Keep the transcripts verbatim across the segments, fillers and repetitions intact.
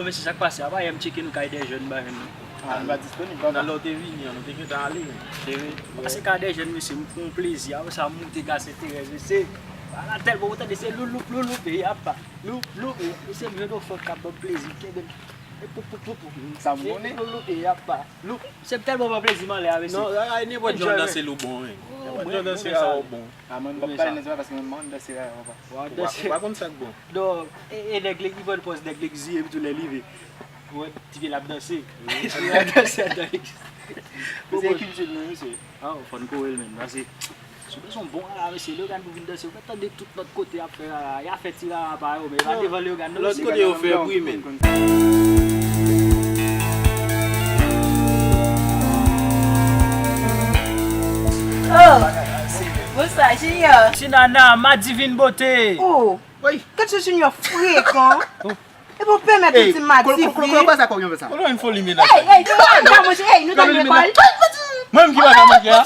Mesye, sa k pase? Apa yè m tcheke nou kay dè jèn ba jèn nou. Ah, nou pa disponib, papa. Nan lè w te vini an, nou te gentan ale. Se vre. Pase kay dè jèn, mesye, m pran plezi. Apre sa, m moute Kase Terèz, mesye. Ala tèlman ou tande se louloup, louloup, e apa. Loup, loup, e, mesye, m jwenn yon fanm k ap ban m plezi. Kenbe m. E pou, pou, pou, pou. Sa m konnen. Louloup, e apa. Loup. Se tèlman ban plezi m anlè a, mesye. Non, ay, nenpòt jan w danse l ou bon, wi. Nenpòt jan w danse a ou bon. Ah, mwen, m p ap pale nan sa paske mwen, mwen danse a, papa. Ou pa, ou pa konn sa k bon. Non, e, e nèg li ki pran pòz nèg li ki ziye tou lè li rive. Ou wè, ti vye l ap danse. Ti vye l ap danse, ap danse. Se kilti nou, mesye. Ah, fò n kore l menm, pase si w bezwen yon bon ala, mesye, lè yo gade pou vin danse, ou fè tande tout lòt kote y ap fè ala, y ap fè ti ala pa yo, men pa devan lè yo gade, non, lòt kote yo fè bri, men. Oh, bonsoir, Junior. Ti nana, ma divine beauté. Oh, Wi. Gad se Junior frekan. Epi w pèmèt yon ti ma divine. Kolo, kolo, kolo, kolo, sa kòb yo fè sa. Kolo yon foli mennaj. Ey, ey, nou pa ka manje, ey, nou ta lekòl. Mwen menm ki pa ka manje a.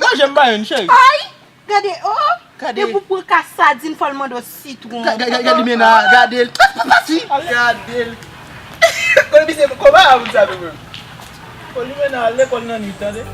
Manje m pa youn, cheri. Ay, gade, oh. Gade. Epi w pran ka sadin, fò l mande w sitwon. Gade, gade, gade limena, gade l. Gade l. Kolo misye, kòman a moun sa menm? Kolo limena al lekòl nan nwit, tande.